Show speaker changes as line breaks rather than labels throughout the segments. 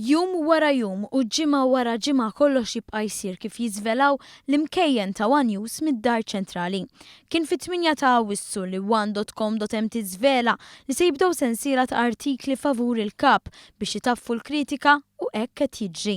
Jum wara jum u ġimgħa wara ġimgħa kollox jibqa' jsir kif jiżvelaw l-imkejjen ta' one News mid-Dar Ċentrali. Kien fit-8 ta' Awwissu li one.com.mt żvela li se jibdew sensiela ta' artikli favur il-Kap biex itaffu l-kritika u hekk qed jiġri.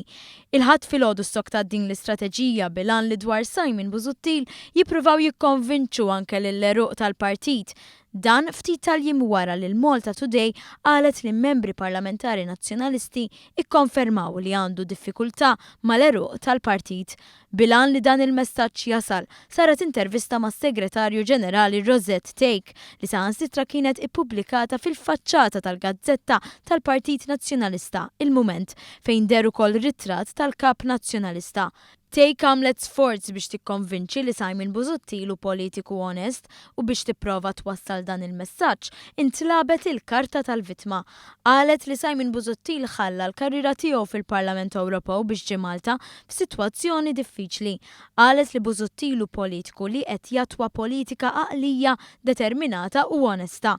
Il-Ħadd filgħodu ssoktat din l-istrateġija bil-għan li dwar Simon Busuttil jippruvaw jikkonvinċu anke lill-għeruq tal-partit. Dan ftit tal-jiem wara li l-Malta Today qalet li membri parlamentari Nazzjonalisti ikkonfermaw li għandu diffikultà mal-għeruq tal-partit. Bil-għan li dan il-messaġġ jasal, saret intervista mas-Segretarju Ġenerali Rosette Thake li saħansitra kienet ippubblikata fil-faċċata tal-gazzetta tal-Partit Nazzjonalista, Il-Mument, fejn deher ukoll ritratt tal-Kap Nazzjonalista. Thake għamlet sforz biex tikkonvinċi li Simon Busuttil hu politiku onest u biex tipprova twassal dan il-messaġġ, intlagħbet il-karta tal-vittma. Qalet li Simon Busuttil ħalla l-karriera tiegħu fil-Parlament Ewropew biex ġie Malta f'sitwazzjoni diffiċli. Qalet li Busuttil hu politiku li qed jattwa politika għaqlija, determinata u onesta.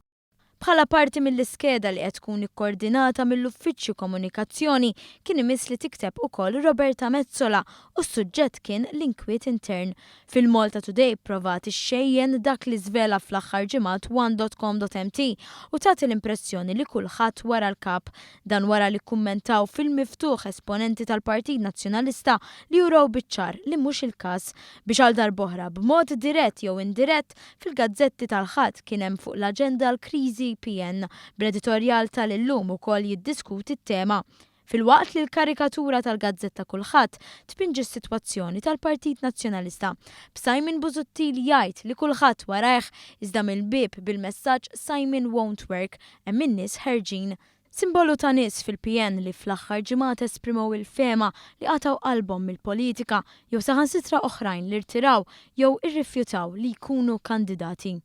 Bħala parti mill-iskeda li qed tkun ikkordinata mill-Uffiċċju Komunikazzjoni kien imiss li tikteb ukoll Roberta Metsola u s-suġġett kien l-inkwiet intern. Fil-Malta Today pprovat ixxejjen dak li żvela fl-aħħar ġimgħat one.com.mt u tagħti l-impressjoni li kulħadd wara l-Kap. Dan wara li kkummentaw fil-miftuħ esponenti tal-Partit Nazzjonalista li urew biċ-ċar li mhux il-każ. Biex għal darb'oħra b'mod dirett jew indirett Fil-gazzetti tal-Ħadd kien hemm fuq l-aġenda l-kriżi PN, bl-editorjal tal-Illum ukoll jiddiskuti t-tema. Filwaqt li l-karikatura tal-gazzetta Kulħadd tpinġi s-sitwazzjoni tal-Partit Nazzjonalista, b'Simon Busuttil jgħid li kulħadd warajh iżda mill-bieb bil-messaġġ Simon won't work hemm in-nies ħerġin. Simbolu ta' nies fil-PN li fl-aħħar ġimgħat esprimew il-fehma li qatgħu qalbhom mill-politika jew saħansitra oħrajn li rtiraw jew irrifjutaw li jkunu kandidati.